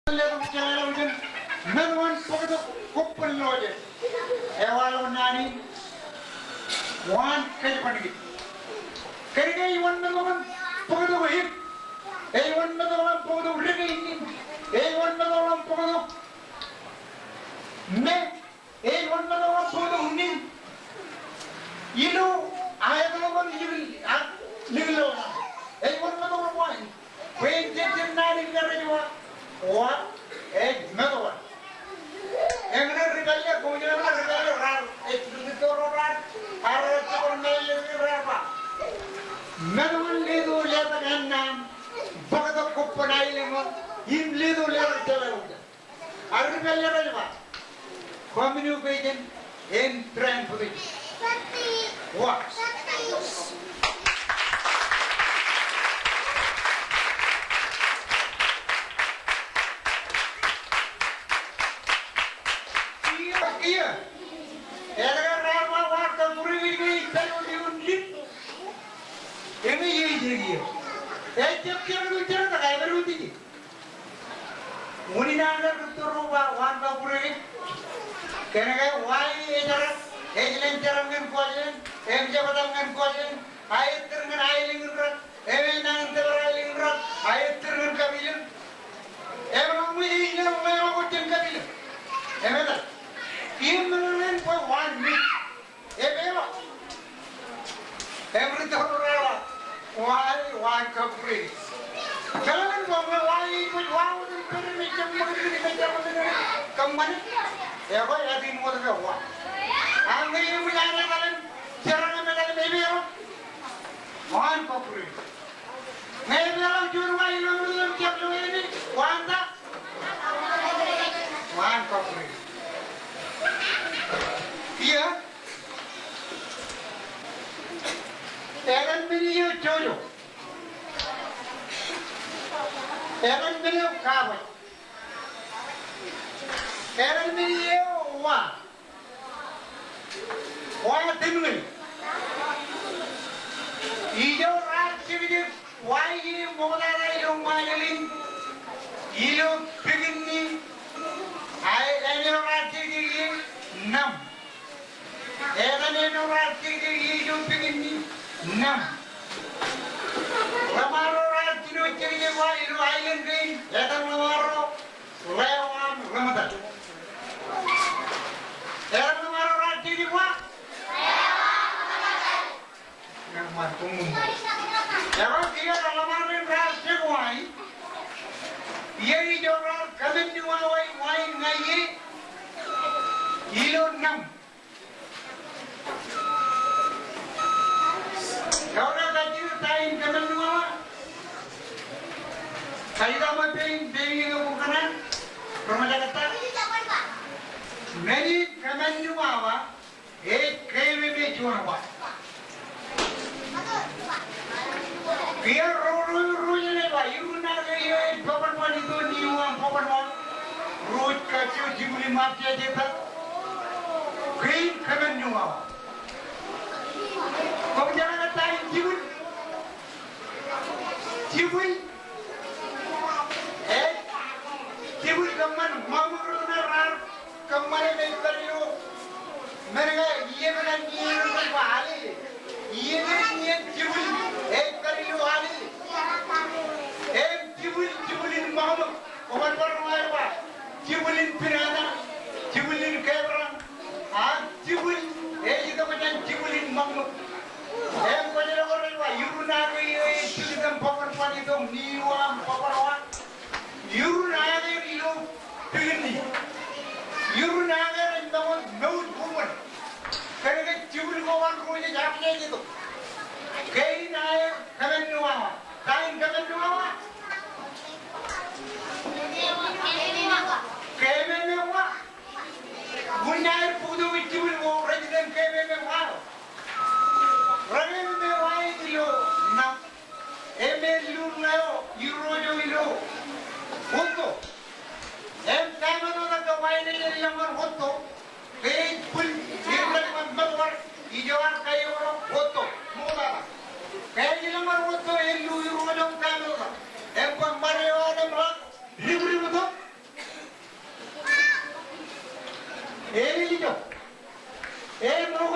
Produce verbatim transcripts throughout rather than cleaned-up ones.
Letok jeḷāḷọkjeṇ, meto an bōktok kobban lọjet. Ewaḷọk naan in, waan kōjparok. Kōnke ej wōnṃaanḷọk an bōktok ip. Ej wōnṃaanḷọk an bōktok dekā in. Ej wōnṃaanḷọk an bōktok me Ej wōnṃaanḷọk an bōktok nin. Ilo aetokḷọk an likūt, a, likūt ḷọk. Ej wōnṃaanḷọk wa. Bwe en jejjet naan in rej ba, wa ej meto an. Eñin ri pālle, koṃ jeḷā ri pālle raar, ej ri tōro raar, raar jekdọọn me ej raar ba. Meto an leto letak āinwōt an bōktok kobban aelōñ eo, im leto letak jeḷā eo. Ak ri pālle rej ba, communication in transportation. Wa. Kiiō, kiiō. Eḷaññe raar ba wa kōpoorik ej pād ioon dik. Eñin ej kiiō. Ejjab jerak, jerak, ej pād ioon dik. Unin an ri tōro ba waan kōpoorik. Kōnke wa ej jerak, ej len jerak ñan Kuwajleen, im jebta ñan Kuwajleen, a ettōr ñan aelōñ in rak, im ej nañin tōpar aelōñ in rak, a ettōr ñan kapilōñ. Im ḷak ṃōj ej ḷak ṃōj ḷọk jān kapilōñ. Im etal. Im meḷeḷein bwe waan ṃōj. Epeḷọk. Im ri tōro raar ba, wa ej waan kōpoorik. Meḷeḷein bwe wa ej, wa ej wōt im pād im ejjab ṃakūtkūt im ejjab ṃakūtkūt. Kōṃṃane. Ekwe ej āinwōt ke wa. Ak ñe eṃōj an etal im jerak im etal im epeḷọk, waan kōpoorik. Ñe epeḷọk juon wa ilo ṃōttan jab juon eo, waan ta? Waan kōpoorik. Kiiō. Etan men eo jojo. Etan men eo kabōj. Etan men eo wa. Wa tūmwin. Ijo raar jekjek wa ie ṃoktata ilo ṃajeḷ in ilo pikinni. Ak āinwōt raar jekjek ie, nam. Etan āinwōt raar jekjek ie ilo pikinni, nam. Ḷōṃaro raar jino jekjek wa ilo aelōñ kein, etan ḷōṃaro, ḷeo aṃ ḷōṃtōk. Etan ḷōṃaro raar jekjek wa? Eṃṃan, koṃṃool. Etan kiiō ḷōṃaro in raar jekjek wa ie. Iiō ijo raar kōmānni wa, wa in ña ie ilo nam. Kōn ke kajjitōk ta in kōmānni wa. Kajjitōk ṃōk pein, pein iiō ṃōk kōṇaan. Ro ṃōjak ta. Men in kōmānni wa. Ej keememej juon wa. Kiiō ro, ro, ro, ro, ej ba, irooj ṇae eo ej bōkbōk bar ito niiō aṃ bōkbōk wa. Ro ej kajjitōk jibwil im bar jejjet ta. Kein kōmānni wa. Koṃ jeḷā ke ta in jibwil? Jibwil. Ej jibwil kōṃṃan ṃakṃōk ro ṇe raar kōṃṃane me ej pād ilo. Men ke iien etan iien eo rej ba alele. Iien etan iien jibwil ej pād ilo alele. Im jibwil, jibwil in ṃakṃōk. Koṃ bar bar ṃōk ej ba jibwil in pinata, jibwil in kebrañ, ak jibwil ej itok jān jibwil in ṃakṃōk. Im kwōj lo rej ba irooj ṇae eo ej jilkintok bōkbōk bar ito niiō aṃ bōkbōk wa. Irooj ṇae eo ilo pikinni. Irooj ṇae eo ej ṃakūt mour koṃṃool. Kōnke jibwil ko an ro ej jab jejjet tok. Kein ṇae eo kōmānni wa. Ta in kōmānni wa? Keememej wa. Unin aer bōktok jibwil ko rej itōn keememej wa. Rekeememej wa ej ilo nam. Im elluun eo irooj eo ilo wōtto. Im kōmānḷọkḷọk ke wa in ej lōṃor wōtto. Ke ej bwil im rej ṃōtwar ijo ar kaeoḷọk wōtto ṃoktata. Ke ej lōṃor wōtto, ellu irooj eo kōmānḷọkḷọk.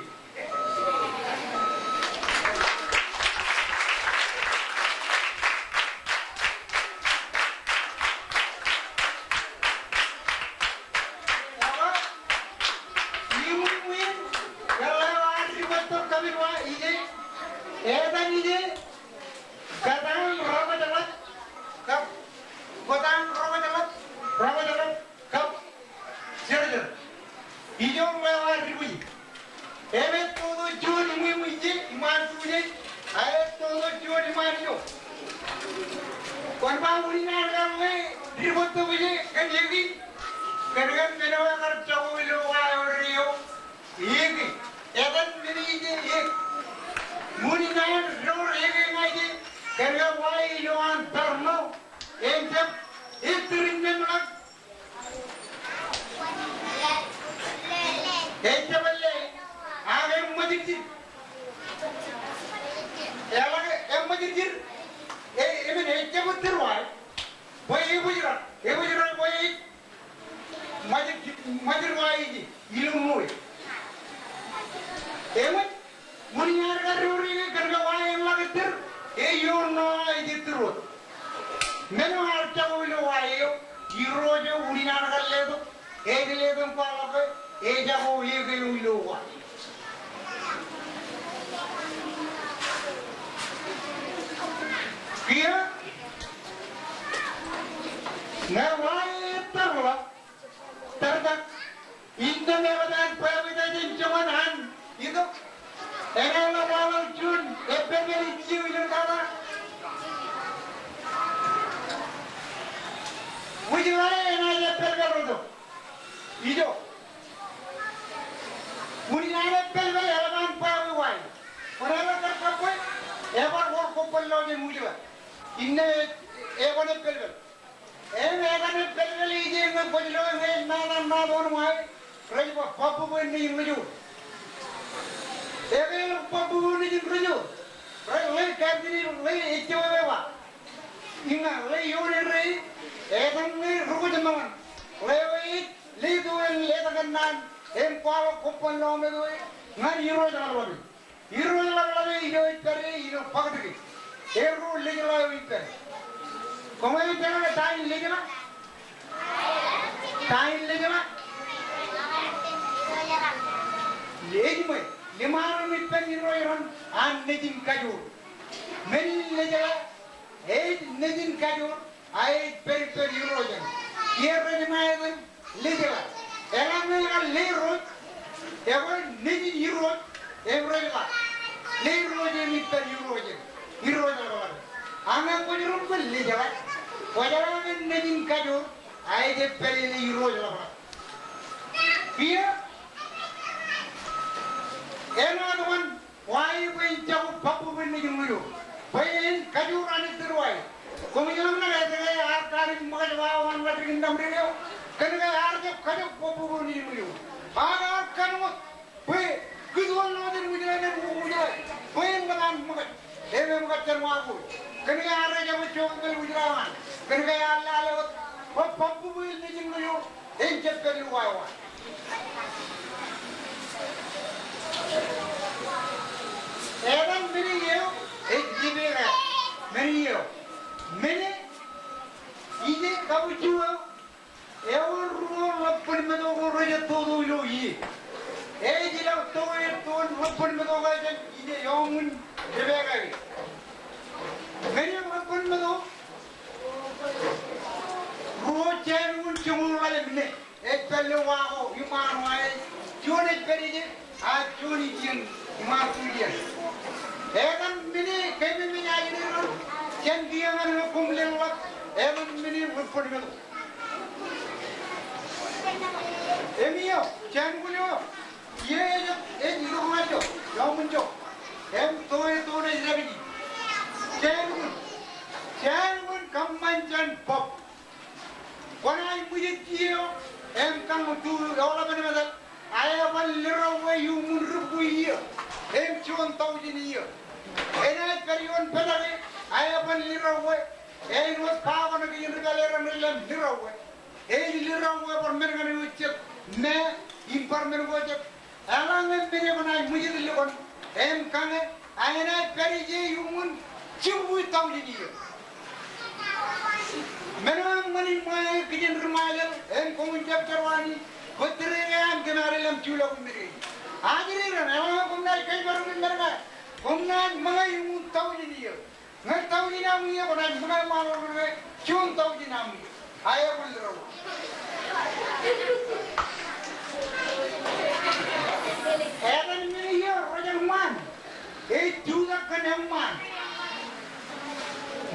ri. Eḷap, iṃwiṃwiin, eḷap ad ri bōktok kapin wa ije, etan ije, kōtaan roñjake, kab, kōtaan roñjake, roñjake, kab, jerjer. Ijo ḷeo ad ri bōji. Im ettoto juon iṃwiṃwi ije iṃaan tuje, a ettoto juon iṃaan ijo. Kwōn ba unin an kar ḷe ri bōktok ije kōn ekin, kōn kōn men eo ekar jako ilo wa eo rej eo. Eke. Etan men eo ije ek. Unin an door eke ña ije kōn ke wa eo ilowaan bar ṇo. Im jab ettōr in men ḷọk. Ejjab ḷe. Ak eṃṃajirjir. Eḷak eṃṃajirjir. E, emen ejjab ettōr wa. Bwe ebōjrak. Ebōjrak bwe ej ṃajir, ṃajir wa ije, ilo ṃool. Eṃōj, unin an kar door eke kōn ke wa en ḷak ettōr, eo ṇo ej ettōr wōt. Men eo ear jako ilo wa eo, Irooj eo unin an kar letok, ej letok im kwaḷọk ke, ejako eke eo ilo wa. Kiiō, ñe wa eo ettōr ḷọk, tōrtak, innām eḷap an bwebwenaaj en joñan an itok, enaaj ḷap aḷaḷ juon eppelpel ijin ilo tata. Wūjḷā enaaj eppelpel rojo. Ijo. Unin an eppelpel eḷap an bwebwe wa eo. Kwōnaaj ḷak kar kabbwe, ebar wōr koppān lọjien wūjḷā. Innām e, eban eppelpel. Im etan eppelpel ije ñe kwōj lo ñe ej maat an maat oṇ wa eo, rej ba bōk bōk bwe nejin ri joor. Ekwe bōk bōk bwe nejin ri joor. Rej ḷe kaptain eo ḷe ejjab ewe ba. Iññā ḷe ioon erreo, etan ṇe ri kwōj ṃōṇōṇō. Ḷe eo ej letok en letok ennaan, im kwaḷọk koppān lọmeto eo ñan Irooj ḷapḷap e. Irooj ḷapḷap e ijo ej pād ie ilo bōktok e. Erro lejḷā eo ej pād. Koṃ ej tōmak ta in lejḷā? Ta in lejḷā? Ej ṃwe, liṃaro ippān Irooj ran an nejin kajoor. Men in lejḷā, ej nejin kajoor, a ej pād ippān Irooj eṇ. Kiiō rej ṃae etan lejḷā. Eḷaññe ekar lerooj, ekwe nejin irooj, im rej ḷak. Lerooj im ippān Irooj eṇ. Irooj ḷapḷap e. Ak ñe kwōj roñ bwe lejḷā, kwōjeḷā ke nejin kajoor, a ej pād ilo Irooj ḷapḷap. Kiiō, enaaj wōn Wa eo bwe en jako bōk bōk bwe nejin ri joor. Bwe en kajoor an ettōr wa eo. Koṃij ḷōmṇak etke ear kar ṃōkaj wa eo an ḷaddik in ḷōmṇak eo. Kōn ke ear jab kajok bōk bōk bwe nejin ri joor. Ak ear kar ṃōk bwe kūtwōn ḷọk jān wūjḷā jān wūjḷā. Bwe en ḷap an ṃōkaj. Im eṃōkaj jān wa ko. Kōn ke ear jab jokpel wūjḷā eo an. Kōn ke ear lale wōt bwe bōk bōk bwe nejin ri joor. Ej jab pād ilo wa eo. Etan men eo ej Rebeka. Men eo. Men e ije kabwij eo. Eor ruo ḷapḷap meto ko rej ettoto ilo ie. Ej ilọk towe ettoon ḷapḷap meto ko jān ije ioṃwin Rebeka e. Men eo ḷapḷap meto. Ruo jān un joñoul ḷalem ṇe ej pād ilo wa ko iṃaan wa eo. Juon ej pād ije, a juon ijin iṃaan tujien. Etan men e kememej ajri ro jān kiiō ñan eo koṃ leḷḷọk, etan men e ḷapḷap meto. Im eo, jān kulo. Ej, ej itok ñan ijo, iuṃwin ijo. Im tōre tōre ej dāpiji. Jān kōn, jān kōn kōṃṃan jān bōb. Kwōnaaj ṃwijit iiō, im kañ tu eḷap en metal. Ak eban lirọk wōt iuṃwin rūbukwi iiō. Im juon taujin iiō. Enaaj pād ioon pād ke, ak eban lirọk wōt. Āinwōt baaban kōj in ri pālle raṇ ri lem lirọk wōt. Ej lirọk wōt bar men kaṇ eo jet. Me, im bar men ko jet. Eḷaññe men eo kwōnaaj ṃwijit ḷọk kōn, im kañe, ak enaaj pād ije iuṃwin jibukwi taujin iiō. Men eo eṃṃan in ṃae kijen ri Ṃajeḷ, im koṃwin jab jerọani, bwe tōre ke an kōm ar lem juḷọk im men eo. Ajri ren, eḷaññe koṃ naaj kōjparok im men kaṇ, koṃ naaj ṃōñā iuṃwin taujin iiō. Ñe taujin aṃ iiō kwōnaaj ṃōñā ṃaanḷọk ke juon taujin aṃ iiō. Ak eban lirọk. Etan men iiō rej eṃṃaan. Ej jutak kōn eṃṃaan.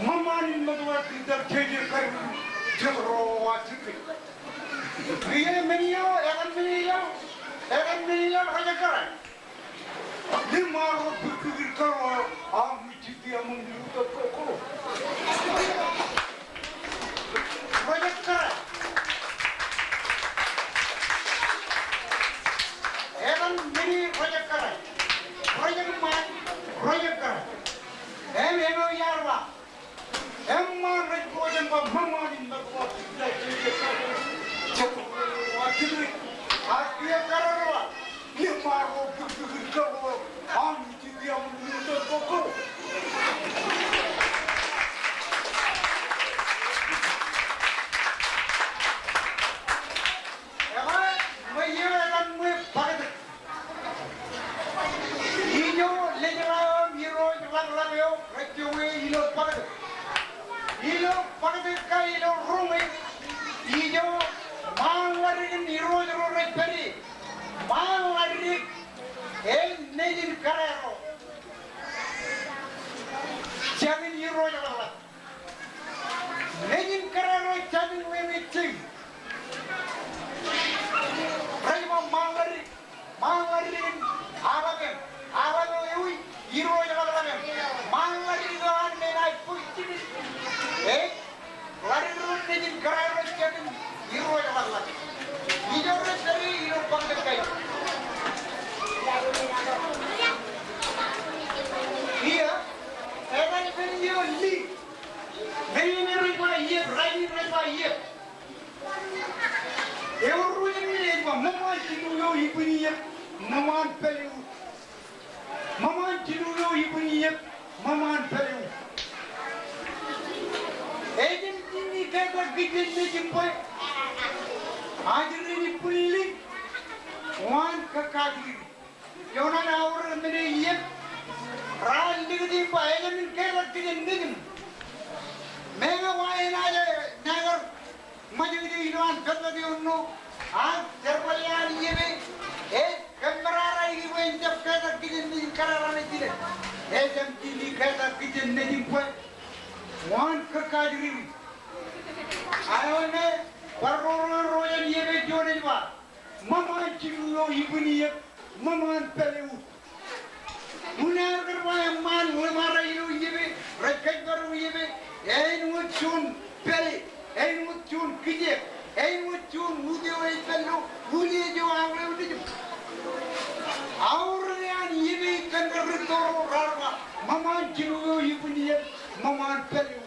Ṃōṃaan in matuwa tūtak jeje kar jet ro wa jidik. Kiiō men iiō, etan men iiō, etan men iiō rej ekkar. Liṃaro bōkbōk in karuo, aṃ ijjiti aṃ ṃōk ilo tok ko. Rej ekkar. Etan men in rej ekkar. Rej eṃṃaan, rej ekkar. Im eo iar ba. Eṃṃaan rej bōk jān ba ṃōṃaan in matuwa tūtak jeje kar jet ro wa jidik. Ak kiiō ekkar ro ba. Liṃaro bōkbōk in karuo, aṃ ijjiti aṃ ṃōk ilo tok ko. Ekwe, ṃweiie etan ṃwe bakūtik. Ijo lejḷā eo im irooj ḷapḷap eo rej joñe ilo bakūtik. Ilo bakūtik ke ilo roñe, ijo ṃaanḷọk in irooj ro rej pād ie. Ṃaanḷọk in ej nejin kōrā ro. Jān in irooj ḷapḷap. Nejin kōrā ro jān in wāween ej jān. Rej ba ṃaanḷọk in, ṃaanḷọk in Alabama, Alabama eo ej irooj ḷapḷap in. Ṃaanḷọk in eo an men eo ej bōk jikin. E, ḷọk in ro nejin kōrā ro jān in irooj ḷapḷap. Ijo rej pād ie ilo bakūtik ke. Iiō, etan men iiō Lee. Men in rej ba iiep, rainin rej ba iiep. Ewōr ro jān men ej ba, ṃōṃaan jilu eo ibwin iiep, ṃōṃaan pālle ut. Ṃōṃaan jilu eo ibwin iiep, ṃōṃaan pālle ut. Ejjab jilu ketak kijen nejin bwe ajri ren ibwin lik, waan kōkkaajri. Ioon an aorōk men eo iiep, raar likūt im ba ejjab in ketak kijen nejin. Meñe wa enaaj, e, naaj kar ṃōjḷọk ilo an pād pād ioon ṇo, ak jerbal eo an iiepe, ej kōmmōrara eo bwe en jab ketak kijen nejin kōrā raṇe jinen. Ejjab jilu ketak kijen nejin bwe waan kōkkaajri. Ak eo me, bar ro ro ro jān iiepe juon ej ba. Ṃōṃaan jilu eo ibwin iiep, ṃōṃaan pālle ut. Unin aer kar ba eṃṃaan ḷōṃaro ilo iiepe, rej kōjparok iiepe, āinwōt juon pālle, āinwōt juon kijeek, āinwōt juon ut eo ej pālle, ut eo ej aolep nejin. Aorōk eo an iiepe kōn ke rūtto ro raar ba, ṃōṃaan jilu eo ibwin iiep, ṃōṃaan pālle ut.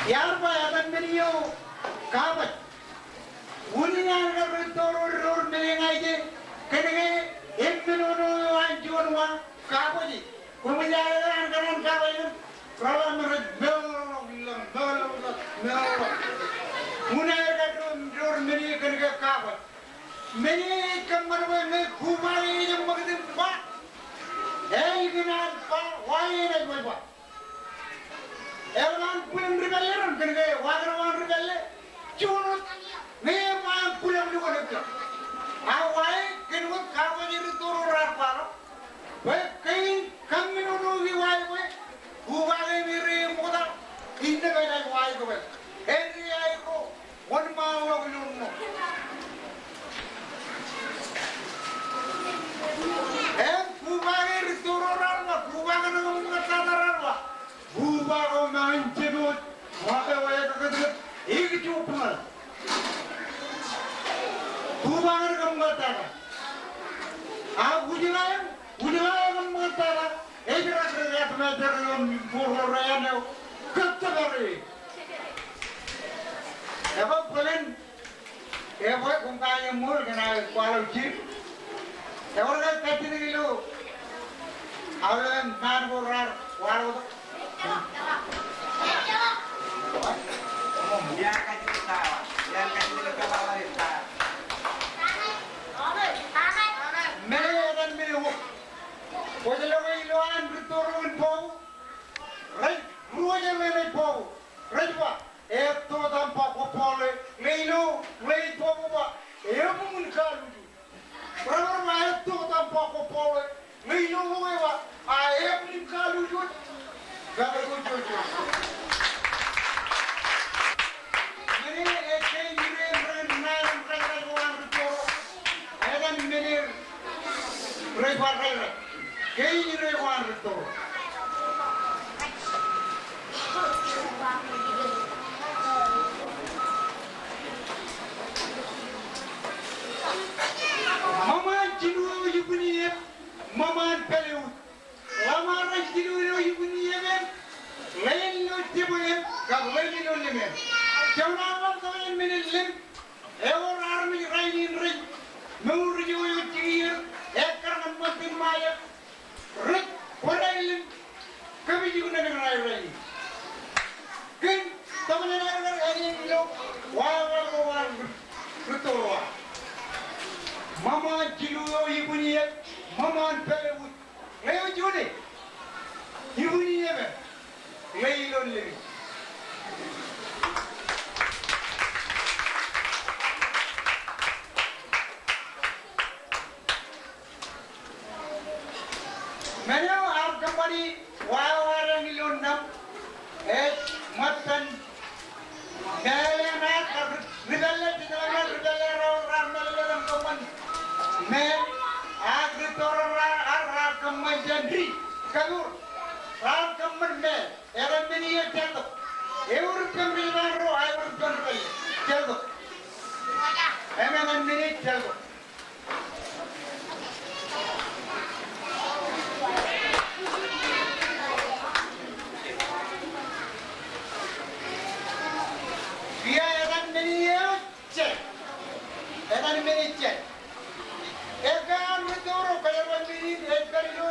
Iar ba etan men eo kabōj. Unin an kar rūtto ro ri ro ri men eñaije kōn ke eṃṃanono eo an juon wa kabōje. Koṃij aō an kōṇaan kabōj ṇe, rōḷọk men rej meḷọkḷọk, meḷọkḷọk, meḷọkḷọk. Unin aer kar ri ro ri men eo kōn ke kabōj. Men eo ej kōṃṃan bwe ñe kuba eo ej eṃṃakūt im ba, ālikin an ba, wa enaaj wōj ba. Eḷap an bwilōñ ri pālle ren kōn ke wa kōn wa ri pālle. Juon wōt ñe ba an bwilōñ lukkuun epḷọk. Ak wa e kōn wōt kabōj eo rūtto ro raar ba ḷọk. Bwe kein kaṃṃanono ke wa e bwe Tuba ko ṃaan jebot, ṃōk eo ekōtkōt, ekjubñal. Tuba ñan kōṃṃan tata. Ak ujeḷā, ujeḷā kōṃṃan tata, ej rak rej kōtmāter ioon būruo ro eo, kōttōpar e. Ekwe bōlen Ebwe, koṃ kajjitōk ṃool kōn aō kwaḷọk jidik. Ewōr ke kajjitōk ilo aolep ṃaan ko raar kwaḷọk? Men e etan men e wōt. Kwōj loe ilo an rūtto ro in Bobo. Rej, ruo ro in Bobo. Rej ba, etto etaṃ ba kwō booḷe, ḷe ilo, ḷe ej Bobo ba, ebuñ in kaluuj wōt. Rej ba etto etaṃ ba kwō booḷe, ḷe ilo ḷe ej ba, a, ebuñ in kaluuj wōt. Kake ko jo jo. Men e ej kein ire ren naan in rej rej ko an rūtto ro. Etan men e rej ba rej rej. Kein ire ko an rūtto ro. Ṃōṃaan jilu eo ibwin iien, ṃōṃaan pālle wōt. Ḷōṃarein jilu eo ibwin iien, ḷein ilo jebwāāl, kab ḷein ilo lemāāl. Jenaaj ḷōmṇak tok jān men in lem, ewōr armej rainin rej mour ijo eo jikier, ekkar ñan ṃōttan ṃajeḷ, rej bōd aelōñ kōpij iien eo rainin. Kōn tōpar eo ej ilo wāween ko an rūtto ro. Ṃōṃaan jilu eo ibwin iien, ṃōṃaan pālle wōt. Ḷeo juon e, ibwin iien, ḷe ilo lemāāl. Men eo ear kōṃṃani wāween eo ilo ṇaṃ, ej ṃōttan Mālōtlōt, ri pālle, ri pālle raar mālōtlōt im kōṃṃan māāl, ak ri tōre raar, raar kōṃṃan jān ri, kōpooj, raar kōṃṃan māāl, etan men e ej jaltok. Eor ippān ri pālle ro, eor ippān ri pālle, jaltok. Im etan men e ej jaltok. Kiiō etan men e ejjab. Etan men e ejjab. Ekkā an rūtto ro kōjerbal men in ej pād ilo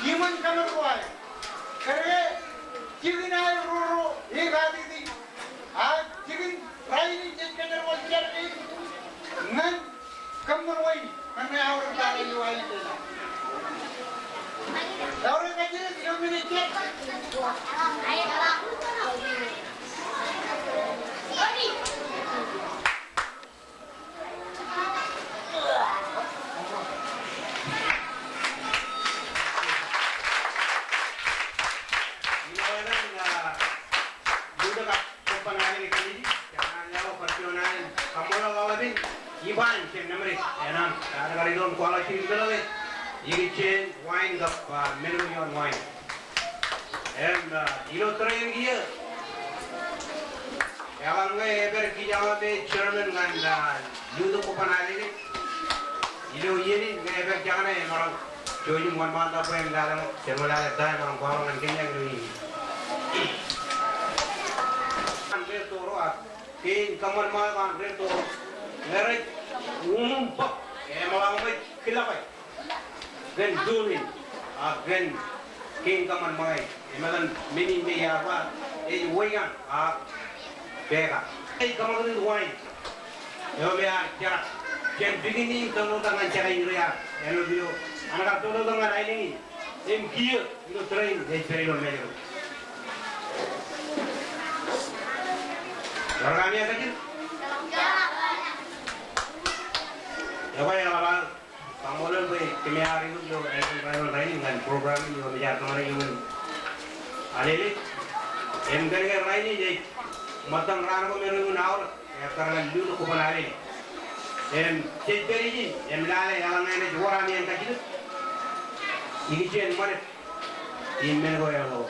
iṃōn kōṃṃan ko aer. Kōnke jikin aer ro ro ikatiti. Ak jikin rainin jej kōjerbal jar kein ñan kōṃṃan wāween ñan aorōk tata ilo aelōñ. Ewōr kajjitōk ilo men e ejjab? Ilo etan, ah, Lutōk kab Kobban Alele Kennedy, jenaaj lewōj bar juon alen kaṃṃoolol aolepen iban jān Nemlik eṇ an, raar kar itok im kwaḷọk jidik meḷeḷe ikijjien wāween kab, ah, men ko ioon wāween. Im, ah, ilo tōre in kiiō, eḷaññe epād kijañe me chairman ñan, ah, Lutōk Kobban Alele, ilo iien in ñe epād jekane emaroñ jouj im wōnṃaantak bwe en lale ṃōk, jen lale ta emaroñ kwaḷọk ñan kōm ilo iien in. An ri tōre ak kein kōṃṃan ṃae eo an ri tōre, ñe rej uṃwim bōk, eṃōḷaṃōj kilabwe kōn tune in, ak kōn kein kōṃṃan ṃae, im etan men in me iar ba ej wāween ak peka. Ej kōṃakūt wāween eo me ear jerak jān pikin in tōtōtak ñan jekāik ro, ear āinwōt ilo an kar tōtōtak ñan aelōñ in. Im kiiō ilo tōre in ej pād ilo Mājro. Ewōr kami eo kajjitōk? Ekwe, eḷap aō kaṃṃoolol bwe kōm ar ikōt ilo aelōñ rainin ñan program in eo me jaar kōṃṃane ioon Alele. Im kōnke rainin ej ṃōttan raan ko me rej aorōk ekkar ñan Lutōk Kobban Alele. Im jej pād ijin im lale eḷaññe enaaj wōr ami kajjitōk ikijjien ṃanit im men ko eo